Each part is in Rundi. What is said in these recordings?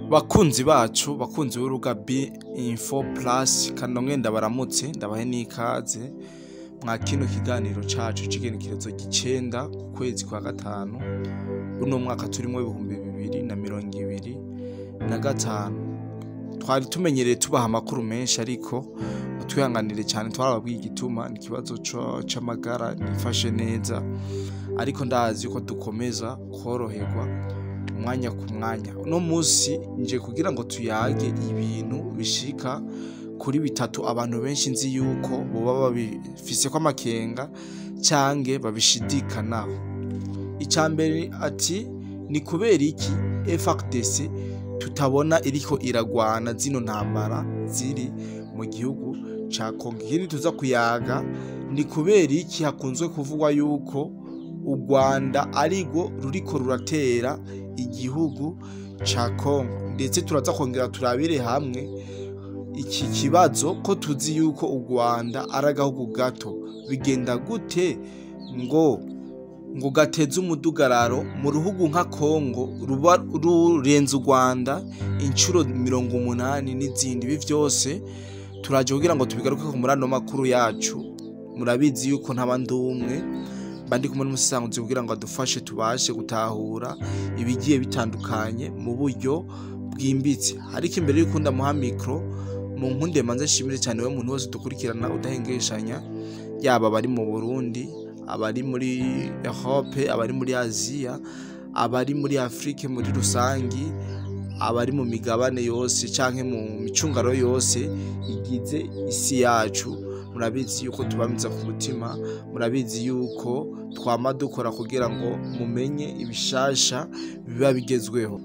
Bakunzi bacu, bakunzi b'urubuga B Info Plus, kanongere ndabaramutse, ndabahe n'ikaze mwa kino kiganiro cacu c'igenekerezo ry'icenda ku kwezi kwa gatanu uno mwaka turimwo 2025. Twari tumenyereye tubaha amakuru menshi, ariko mutwihanganire cyane, twarababwiye igituma, ni ikibazo c'amagara ntifashe neza, ariko ndazi ko dukomeza koroherwa umwanya ku mwanya. Uno munsi nje kugira ngo tuyage ibintu bishika kuri bitatu abantu benshi nzi yuko boba babifise ko amakenga canke babishidikanaho. Ica mbere ati: ni kubera iki FARDC tutabona iriko iragwana zino ntambara ziri mu gihugu ca Congo? Ikindi tuza kuyaga ni kubera iki hakunzwe kuvugwa yuko u Rwanda arirwo ruriko ruratera igihugu ca Congo? Ndetse turaza kongera turabire hamwe iki kibazo ko tuzi yuko u Rwanda ari agahugu gato, bigenda gute ngo gateze umudugararo mu ruhugu nka Congo ruba rurenze u Rwanda inshuro 80 n'izindi? Ibi vyose turaje kugira ngo tubigaruke ku muri ano makuru yacu. Murabizi yuko ntaba ndumwe, mba ndi kumwe n'umusisanguzi kugira ngo adufashe tubashe gutahura ibigiye bitandukanye mu buryo bwimbitse. Ariko imbere y'uko ndamuha micro, mu nkunde manze nshimire cyane we muntu wese dukurikirana udahengeshanya, yaba abari mu Burundi, abari muri Europe, abari muri Aziya, abari muri Afrique muri rusangi, abari mu migabane yose canke mu micungaro yose igize isi yacu. Murabizi yuko tubamiza ku mutima, murabizi yuko twama dukora kugira ngo mumenye ibishasha biba bigezweho.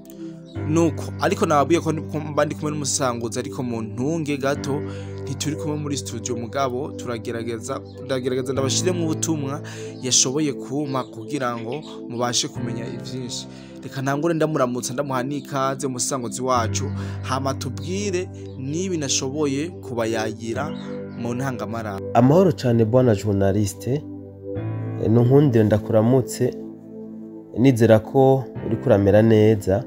Nuko ariko nababwiye ko mba ndi kumwe n'umusanguzi, ariko mu ntunge gato ntituri kumwe muri studio, mugabo turagerageza, ndagerageza ndabashiremo ubutumwa yashoboye kumpa kugira ngo mubashe kumenya ivyinshi. Reka ntangure ndamuramutsa, ndamuha n'ikaze umusanguzi wacu, hama tubwire nibi nashoboye kubayagira mu ntangamara. Amahoro cyane bwana journaliste, ntunkundire ndakuramutse, nizera ko uriko uramera neza.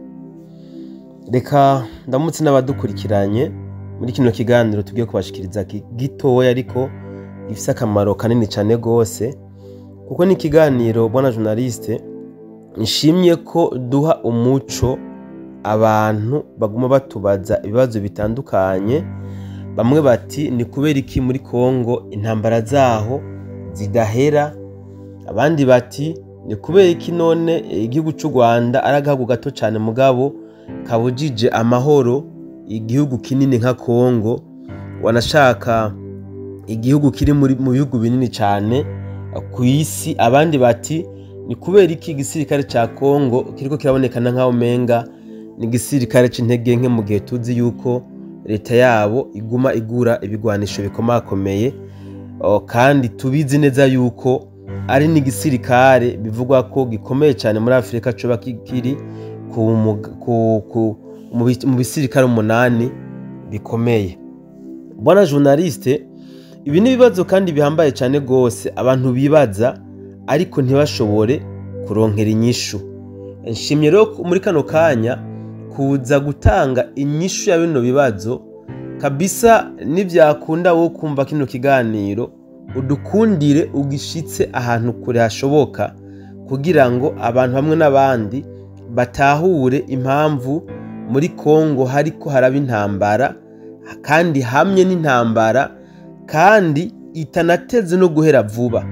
Reka ndamutse n'abadukurikiranye muri kino kiganiro tugiye kubashikiriza gitoya ariko gifise akamaro kanini cyane gose, kuko ni ikiganiro, bwana journaliste, nshimye ko duha umuco abantu baguma batubaza ibibazo bitandukanye. Bamwe bati: ni kubera iki muri Kongo intambara zaho zidahera? Abandi bati: ni kubera iki none igihugu c'u Rwanda ari agahugu gato cyane mugabo kabujije amahoro igihugu kinini nka Kongo, wanashaka igihugu kiri mu bihugu binini cyane ku isi? Abandi bati: ni kubera iki igisirikare ca Kongo kiriko kirabonekana nk'aho umenga ni igisirikare c'intege nke, mu gihe tuzi yuko leta yabo iguma igura ibigwanisho bikomakomeye, kandi tubizi neza yuko ari n'igisirikare bivugwa ko gikomeye cyane muri Afurika, coba kiri mu bisirikare 8 bikomeye? Bwana journaliste, ibi ni ibibazo kandi bihambaye cyane gose abantu bibaza ariko ntibashobore kuronkera inyishu. Nshimye rero muri kano kanya kuza gutanga inyishu ya bino bibazo kabisa. Nibyakunda wo kumva kino kiganiro, udukundire ugishitse ahantu kure hashoboka kugira ngo abantu hamwe n'abandi batahure impamvu muri Kongo hariko haraba intambara, kandi hamye n'intambara, kandi itanateze no guhera vuba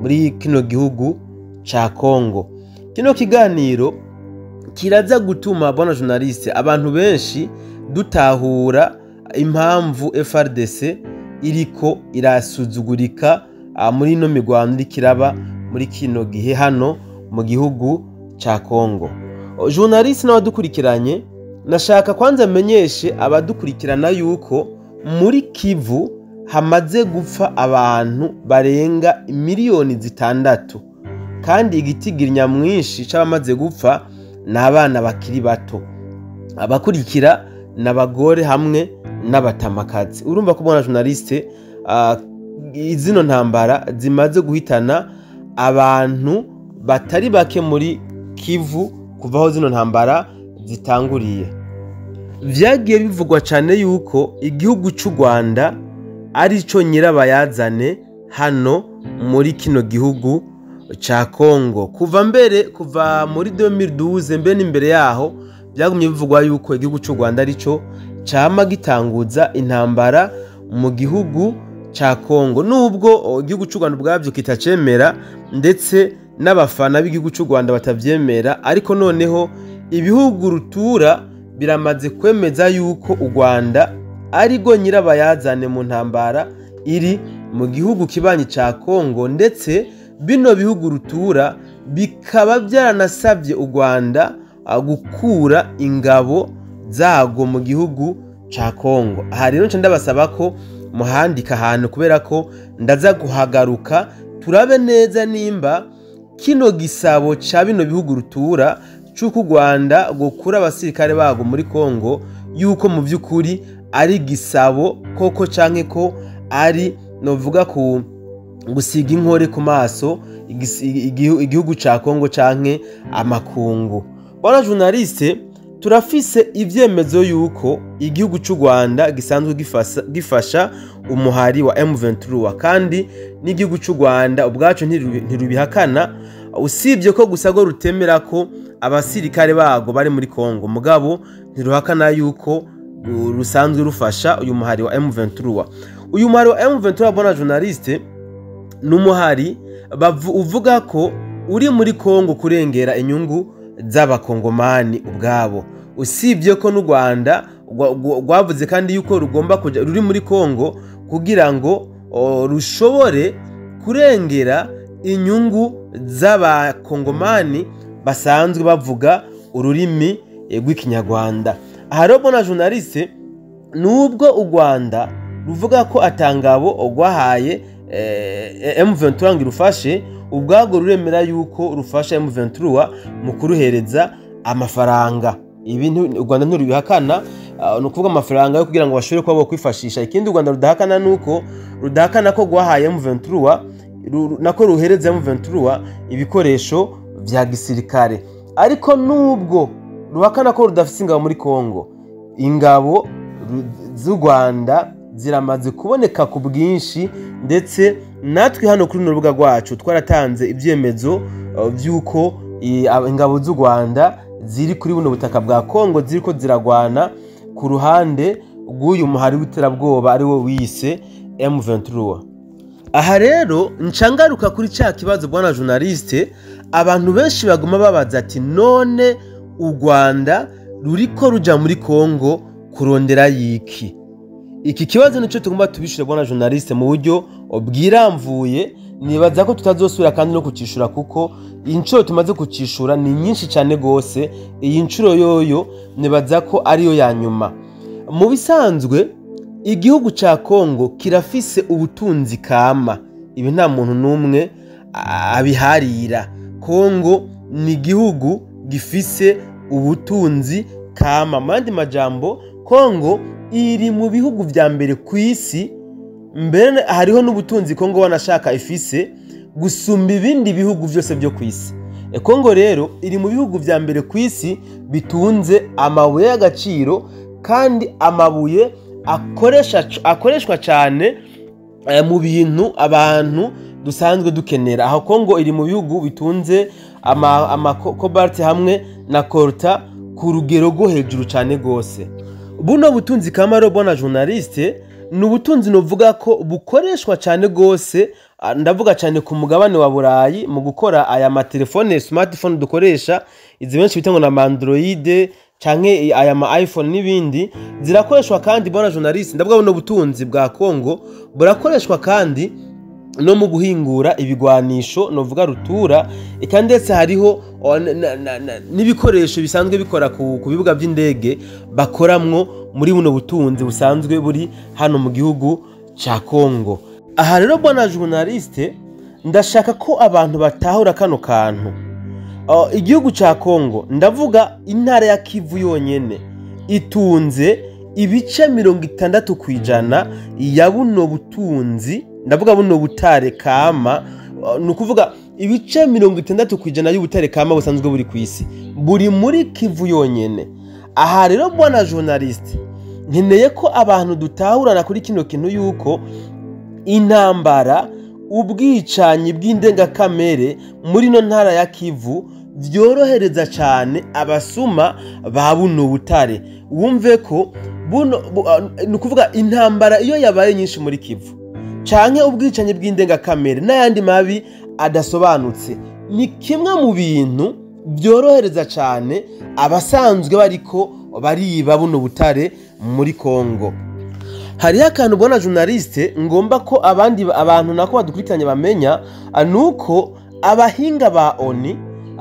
muri kino gihugu ca Kongo. Kino kiganiro kiraza gutuma, bwana journaliste, abantu benshi dutahura impamvu FARDC iriko irasuzugurika muri ino migwano iriko iraba muri kino gihe hano mu gihugu ca Kongo. Journaliste n'abadukurikiranye, nashaka kwanza menyeshe abadukurikirana yuko muri Kivu hamaze gupfa abantu barenga miliyoni 6, kandi igitigiri nyamwinshi c'abamaze gupfa ni abana bakiri bato, abakurikira ni abagore hamwe n'abatamakazi. Urumva ko, bwana journaliste, zino ntambara zimaze guhitana abantu batari bake muri Kivu kuva aho zino ntambara zitanguriye. Vyagiye bivugwa cyane yuko igihugu c'u Rwanda arico nyirabayazane hano muri kino gihugu ca Kongo. Kuva mbere, kuva muri 2012, mbe n'imbere yaho, byagumye bivugwa yuko igihugu c'u Rwanda arico cama gitanguza intambara mu gihugu ca Kongo, nubwo igihugu c'u Rwanda ubwabyo kitacemera, ndetse n'abafana b'igihugu c'u Rwanda batavyemera. Ariko noneho ibihugu rutura biramaze kwemeza yuko u Rwanda arirwo nyirabayazane mu ntambara iri mu gihugu kibanyi ca Kongo, ndetse bino bihugu rutura bikaba byaranasabye u Rwanda gukura ingabo zago mu gihugu ca Kongo. Aha rero nca ndabasaba ko muhandika ahantu, kubera ko ndaza guhagaruka turabe neza nimba kino gisabo ca bino bihugu rutura c'uko u Rwanda gukura abasirikare bago muri Kongo, yuko mu by'ukuri ari gisabo koko, canke ko ari novuga ku gusiga inkore ku maso igihugu ca Kongo canke amakungu. Bwana journaliste, turafise ivyemezo yuko igihugu c'u Rwanda gisanzwe gifasha umuhari wa M23, kandi n'igihugu c'u Rwanda ubwaco ntirubihakana, usibye ko gusa go rutemera ko abasirikare bago bari muri Kongo, mugabo ntiruhakana yuko rusanzwe rufasha uyu muhari wa M23. Uyu muhari wa M23, bwana journaliste, n'umuhari uvuga ko uri muri Kongo kurengera inyungu z'abakongomani ubwabo, usibye ko n'u Rwanda rwavuze kandi yuko rugomba kuja ruri muri Kongo kugira ngo rushobore kurengera inyungu z'abakongomani basanzwe bavuga ururimi rw'ikinyarwanda. Aha rero, bwana journaliste, nubwo u Rwanda ruvuga ko atangabo rwahaye M23 ngo irufashe, ubwago ruremera yuko rufasha M23 mu kuruhereza amafaranga. Ibi u Rwanda ntirubihakana, ni ukuvuga amafaranga yo kugira ngo bashobore kuba bokwifashisha. Ikindi u Rwanda rudahakana nuko rudahakana ko rwahaye M23, nako ruhereza M23 ibikoresho vya gisirikare. Ariko nubwo ruhakana ko rudafise ingabo muri Kongo, ingabo z'u Rwanda ziramaze kuboneka ku bwinshi, ndetse natwe hano kuri runo rubuga rwacu twaratanze ibyemezo vy'uko ingabo z'u Rwanda ziri kuri buno butaka bwa Kongo, ziriko ziragwana ku ruhande rw'uyu muhari w'iterabwoba ari wo wise M23. Aha rero nca ngaruka kuri ca kibazo, bwana journaliste, abantu benshi baguma babaza ati: "None u Rwanda ruriko ruja muri Kongo kurondera yiki?" Iki kibazo nico tugomba tubishure, bwana journaliste, mu buryo bwiramvuye. Nibaza ko tutazosubira kandi no kucishura, kuko inshuro tumaze kucishura ni nyinshi cyane gose. Iyi nshuro yoyo nibaza ko ariyo ya nyuma. Mu bisanzwe igihugu ca Kongo kirafise ubutunzi kama, ibi nta muntu n'umwe abiharira. Kongo ni igihugu gifise ubutunzi kama. Mu yandi majambo, Kongo iri mu bihugu vya mbere ku isi, mbere hariho n'ubutunzi Kongo wanashaka ifise gusumba ibindi bihugu vyose byo ku isi. Kongo rero iri mu bihugu vya mbere ku isi bitunze amabuye y'agaciro, kandi amabuye akoreshwa cyane mu bintu abantu dusanzwe dukenera. Aho Kongo iri mu bihugu bitunze ama cobalt hamwe na coltan ku rugero rwo hejuru cyane gose. Buno butunzi kamaro, bwana journaliste, ni ubutunzi novuga ko bukoreshwa cyane gose, ndavuga cyane ku mugabane wa Burayi mu gukora aya matelefone smartphone dukoresha, izi benshi bita ngo na Android canke aya ma iPhone n'ibindi. Zirakoreshwa kandi, bwana journaliste, ndavuga buno butunzi bwa Kongo burakoreshwa kandi no mu guhingura ibigwanisho novuga rutura, eka ndetse hariho n'ibikoresho bisanzwe bikora ku bibuga by'indege bakoramwo muri buno butunzi busanzwe buri hano mu gihugu ca Kongo. Aha rero, bwana journaliste, ndashaka ko abantu batahura kano kantu. Igihugu ca Kongo, ndavuga intara ya Kivu yonyene, itunze ibice 60% ya buno butunzi, ndavuga buno butare kama. Ni ukuvuga ibice 60% y'ubutare kama busanzwe buri ku isi buri muri Kivu yonyene. Aha rero, bwana journaliste, nkeneye ko abantu dutahurana kuri kino kintu yuko intambara, ubwicanyi bw'indengakamere muri ino ntara ya Kivu vyorohereza cane abasuma ba buno butare. Wumve ko buno ni ukuvuga intambara iyo yabaye nyinshi muri Kivu canke ubwicanyi bw'indengakamere n'ayandi mabi adasobanutse, ni kimwe mu bintu byorohereza cane abasanzwe bariko bariba buno butare muri Kongo. Hariho akantu, bwana journaliste, ngomba ko abandi abantu nako badukurikiranye bamenya, nuko abahinga ba ONU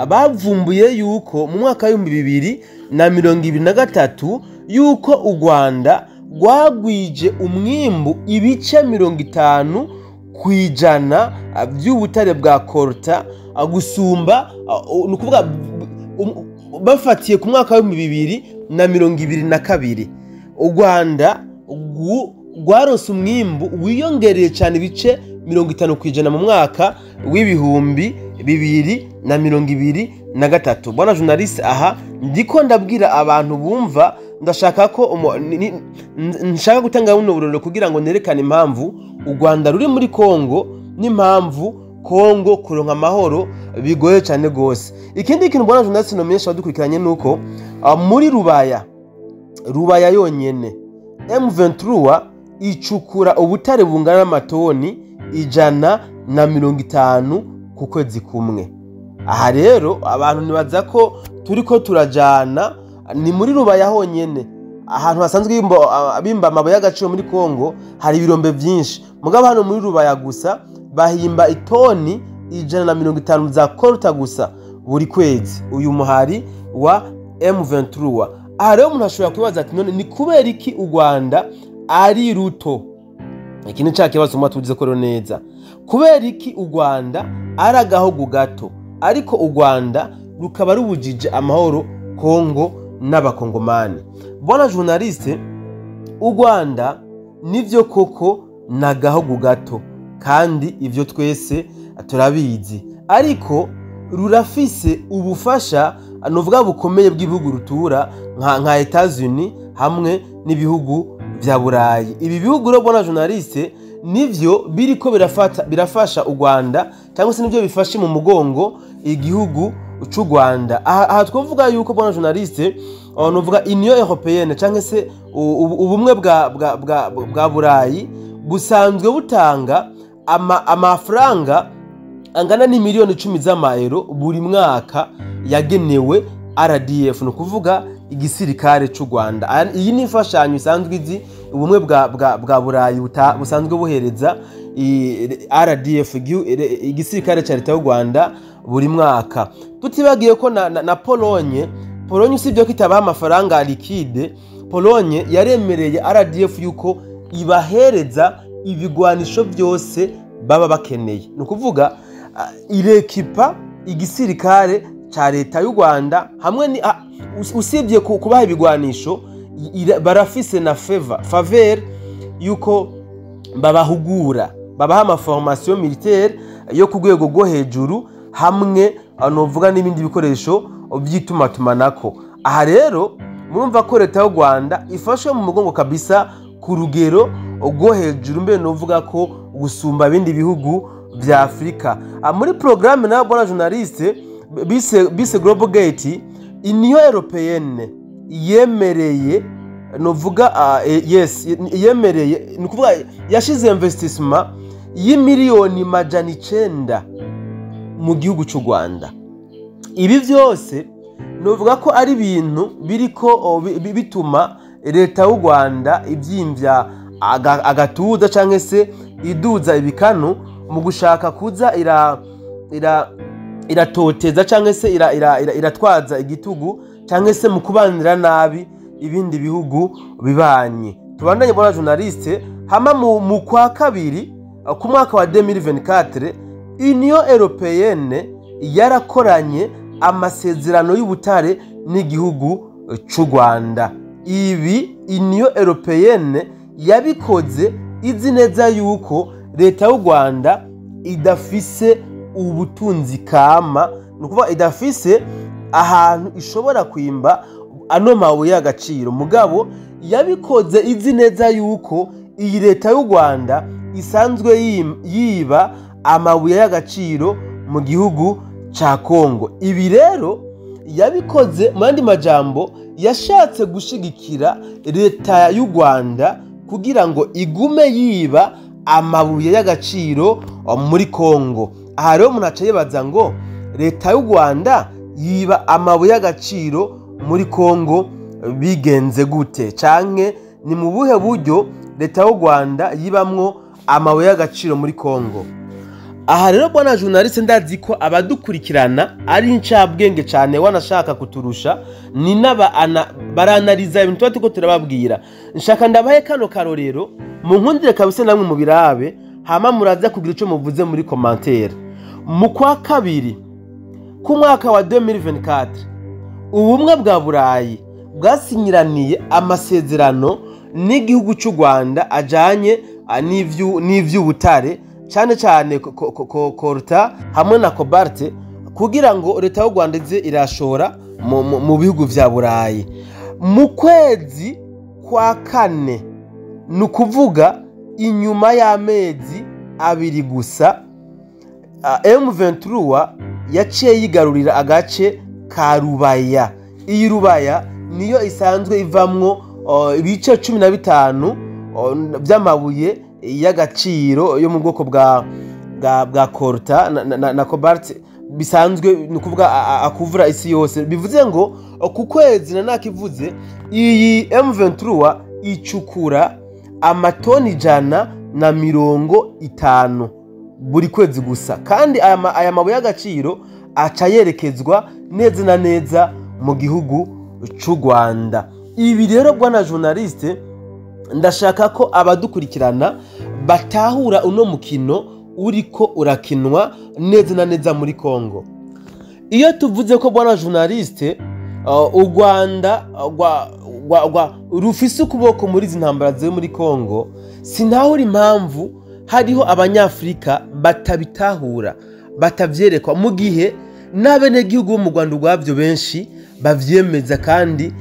bavumbuye yuko mu mwaka w'2023 yuko u Rwanda rwagwije umwimbu ibice 50% by'ubutare bwa coltan gusumba, ni ukuvuga bafatiye ku mwaka w'2022, u Rwanda rwaronse umwimbu wiyongereye cyane ibice 50% mu mwaka w'2023. Bwana journaliste, aha ndiko ndabwira abantu bumva, ndashaka ko nshaka gutanga buno burorero kugira ngo nerekane impamvu u Rwanda ruri muri Kongo n'impamvu Kongo kuronka amahoro bigoye cyane gose. Ikindi kintu, bwana journaliste, nomenyesha abadukurikiranye nuko muri Rubaya, Rubaya yonyene, M23 icukura ubutare bungana n'amatoni 150 ku kwezi kumwe. Aha rero abantu nibaza ko turiko turajana. Ni muri Rubaya honyene, ahantu hasanzwe bimba amabuye y'agaciro muri Kongo, hari ibirombe vyinshi, mugabo hano muri Rubaya gusa bahimba itoni 150 za coltan gusa buri kwezi, uyu muhari wa M23. Aha rero umuntu ashobora kwibaza ati: "None ni kubera iki u Rwanda ari ruto?" Iki ni ca kibazo muba tuzi ko rero neza. Kubera iki u Rwanda ari agahugu gato, ariko u Rwanda rukaba rubujije amahoro Kongo n'Abakongomani? Bwana journaliste, u Rwanda nivyo koko ni agahugu gato, kandi ivyo twese turabizi, ariko rurafise ubufasha nuvuga bukomeye bw'ibihugu rutura nka Etats-Unis hamwe n'ibihugu vya Burayi. Ibi bihugu rero, bwana journaliste, nivyo biriko birafasha u Rwanda, cyangwa se nivyo bifashe mu mugongo igihugu c'u Rwanda. Aha twavuga yuko, bwana journaliste, nuvuga Union Européenne cyangwa se ubumwe bwa Burayi busanzwe butanga amafaranga angana n'imiliyoni 10 z'amayero buri mwaka yagenewe RDF, ni ukuvuga igisirikare c'u Rwanda. Iyi ni imfashanyo isanzwe izi ubumwe bwa Burayi busanzwe buhereza RDF, igisirikare ca leta y'u Rwanda, buri mwaka. Tutibagiye ko na Polonye. Polonye, usibye ko itabaha amafaranga liquide, Polonye yaremereye RDF yuko ibahereza ibigwanisho byose baba bakeneye, ni ukuvuga irekipa igisirikare ca leta y'u Rwanda hamwe ni usibye kubaha ibigwanisho, barafise na faveur yuko babahugura, babaha ama formation militaire yo ku rwego rwo hejuru, hamwe novuga n'ibindi bikoresho by'itumatumanako. Aha rero murumva ko leta y'u Rwanda ifashwe mu mugongo kabisa ku rugero rwo hejuru, mbere novuga ko gusumba ibindi bihugu vya Afurika. Muri programme nayo, bwana journaliste, bise Global Gate, Union Européenne yemereye, novuga yes, yemereye, ni ukuvuga yashize investissement y'imiliyoni 900 mu gihugu cy'u Rwanda. Ibi byose novuga ko ari ibintu biriko bituma leta y'u Rwanda ibyimvya agatuza canke se iduza ibikanu mu gushaka kuza ira ira iratoteza canke se iratwaza igitugu canke se mu kubanira nabi ibindi bihugu bibanye. Tubandanye, bwana journaliste. Hama mu kwa kabiri ku mwaka wa 2024, Union Européenne yarakoranye amasezerano y'ubutare n'igihugu c'u Rwanda. Ibi Union Européenne yabikoze izi neza yuko leta y'u Rwanda idafise ubutunzi kama, ni ukuvuga idafise ahantu ishobora kwimba. ano mabuye y'agaciro. Mugabo yabikoze izi neza yuko iyi leta y'u Rwanda isanzwe yiba amabuye y'agaciro mu gihugu ca Kongo. Ibi rero yabikoze mu yandi majambo, yashatse gushigikira leta y'u Rwanda kugira ngo igume yiba amabuye y'agaciro muri Kongo. Aha rero umuntu aca yibaza ngo leta y'u Rwanda yiba amabuye y'agaciro muri Kongo bigenze gute, canke ni mu buhe buryo leta y'u Rwanda yibamwo amabuye y'agaciro muri Kongo? Aha rero bwana journaliste, ndazi ko abadukurikirana ari incabwenge cane, wanashaka kuturusha, ni naba baranaliza ibintu tuba turiko turababwira. Nshaka ndabahe kano karorero, munkundire kabisa namwe mubirabe, hama muraza kugira ico muvuze muri commentaire. Mu kwa kabiri ku mwaka wa 2024, ubumwe bwa Burayi bwasinyiraniye amasezerano n'igihugu c'u Rwanda ajanye n'ivy'ubutare, cane cane coltan hamwe na cobalt, kugira ngo leta y'u Rwanda ize irashora mu bihugu vya Burayi. Mu kwezi kwa kane, ni ukuvuga inyuma y'amezi 2 gusa, M23 yaciye yigarurira agace ka Rubaya. Iyi Rubaya niyo isanzwe ivamwo ibice 15 by'amabuye y'agaciro yo mu bwoko bwa coltan na cobalt, bisanzwe ni ukuvuga akuvura isi yose. Bivuze ngo ku kwezi na nakivuze, iyi M23 icukura amatoni 150 buri kwezi gusa, kandi aya mabuye y'agaciro aca yerekezwa neza na neza mu gihugu c'u Rwanda. Ibi rero bwana journaliste, ndashaka ko abadukurikirana batahura uno mukino uriko urakinwa neza na neza muri Kongo. Iyo tuvuze ko bwana journaliste, u Rwanda rufise ukuboko muri izi ntambara ziri muri Kongo, sinahura impamvu hariho abanyafrika batabitahura, batavyerekwa, mu gihe n'abenegihugu bo mu Rwanda ubwavyo benshi bavyemeza kandi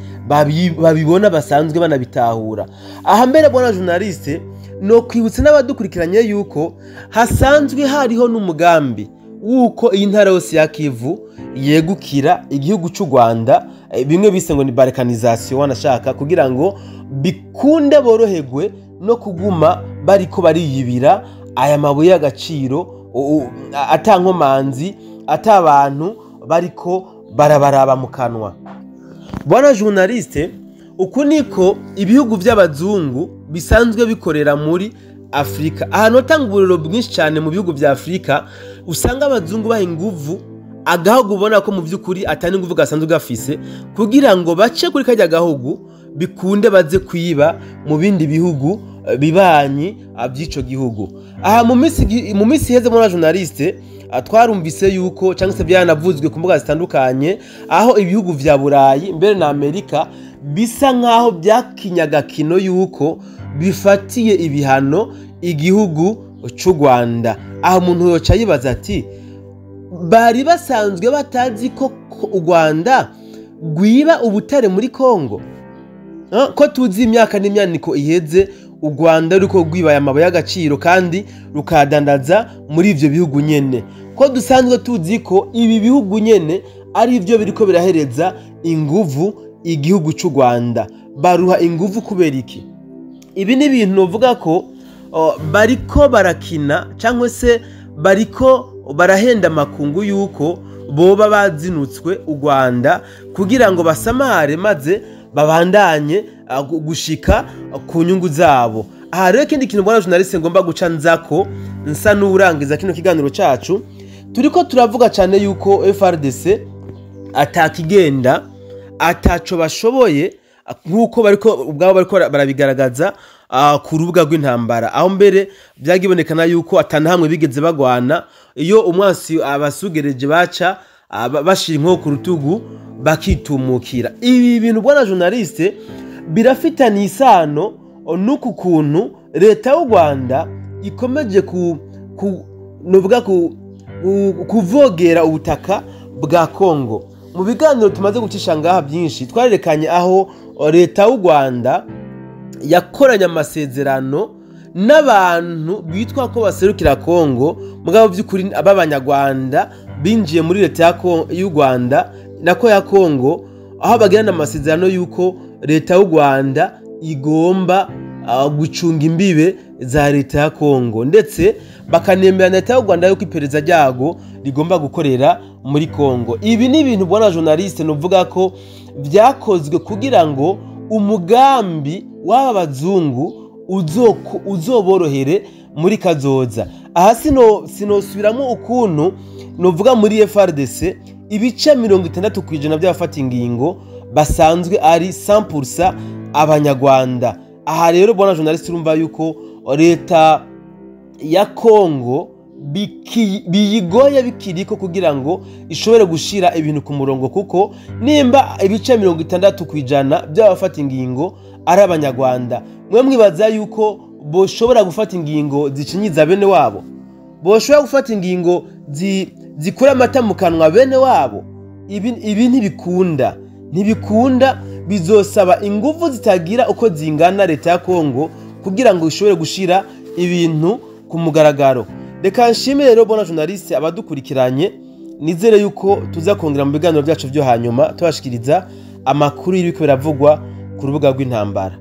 babibona, basanzwe banabitahura. Aha mbere bwana journaliste, no kwibutsa n'abadukurikiranye yuko hasanzwe hariho n'umugambi wuko iyi ntara yose ya Kivu yegukira igihugu c'u Rwanda, bimwe bise ngo ni balkanisation, wanashaka kugira ngo bikunde boroherwe no kuguma bariko bariyibira aya mabuye y'agaciro ata nkomanzi, ata abantu bariko barabaraba mu kanwa. Bwana journaliste, uku niko ibihugu by'abazungu bisanzwe bikorera muri Afrika. Ahantu hatanga uburiro bwinshi cyane mu bihugu vya Afrika, usanga abazungu baha inguvu agahugu ubona ko mu by'ukuri atari inguvu gasanzwe gafise, kugira ngo bace kuri kajya gahugu bikunde baze kwiba mu bindi bihugu bibanyi by'ico gihugu. Aha mu minsi iheze muri journaliste, twarumvise yuko cyangwa se byanavuzwe ku mbuga zitandukanye, aho ibihugu vya Burayi mbere na Amerika bisa nkaho byakinyagakino yuko bifatiye ibihano igihugu c'u Rwanda. Aho umuntu yoca yibaza ati bari basanzwe batazi ko u Rwanda rwiba ubutare muri Kongo? Ko tuzi imyaka n'imyaniko iheze u Rwanda ruriko rwiba aya mabuye y'agaciro kandi rukadandaza muri ivyo bihugu nyene, ko dusanzwe tuzi ko ibi bihugu nyene ari byo biriko birahereza inguvu igihugu c'u Rwanda. Baruha inguvu kubera iki? Ibi ni ibintu novuga ko bariko barakina cyangwa se bariko barahenda amakungu yuko boba bazinutswe u Rwanda kugira ngo basamare maze babandanye gushika ku nyungu zabo. Aha rero ikindi kintu mbona journaliste ngomba guca nzako nsa n'urangiza kino kiganiro cacu, turiko turavuga cyane yuko FRDC atakigenda, ataco bashoboye nkuko bariko ubwabo bariko barabigaragaza ku rubuga rw'intambara, aho mbere byagibonekana yuko atanahamwe bigeze bagwana. Iyo umwansi abasugereje baca bashira inko ku rutugu bakitumukira. Ibi bintu bwana journaliste birafitanye isano n'uku kuntu leta y'u Rwanda ikomeje kuvogera ubutaka bwa Kongo. Mu biganiro tumaze gucisha ngaha byinshi, twarerekanye aho leta y'u Rwanda yakoranye amasezerano n'abantu bitwa ko baserukira Kongo, mugabo by'ukuri b'Abanyarwanda binjiye muri leta y'u Rwanda nako ya Kongo, aho bagirana amasezerano y'uko leta y'u Rwanda igomba gucunga imbibe za leta ya Kongo, ndetse bakanemera leta y'u Rwanda yuko iperereza ryago rigomba gukorera muri Kongo. Ibi ni ibintu, bwana journaliste, nuvuga ko byakozwe kugira ngo umugambi w'aba bazungu uzoborohere muri kazoza. Aha sinosubiramo ukuntu nuvuga muri FARDC ibice 60% by'abafata ingingo basanzwe ari 100% Abanyarwanda. Aha rero, bwana journaliste, urumva yuko leta ya Kongo biyigoye bikiriko kugira ngo ishobore gushira ibintu ku murongo, kuko nimba ibice 60% by'abafata ingingo ari Abanyarwanda, mwe mwibaza yuko boshobora gufata ingingo zicinyiza bene wabo, boshobora gufata ingingo zikura amata mu kanwa bene wabo? Ibi ntibikunda, ntibikunda. Bizosaba ingufu zitagira uko zingana leta ya Kongo kugira ngo ishobore gushira ibintu ku mugaragaro. Reka nshimire rero, bwana journaliste, abadukurikiranye. Nizere yuko tuza kongera mu biganiro byacu byo hanyuma tubashikiriza amakuru y'ibiko biravugwa ku rubuga rw'intambara.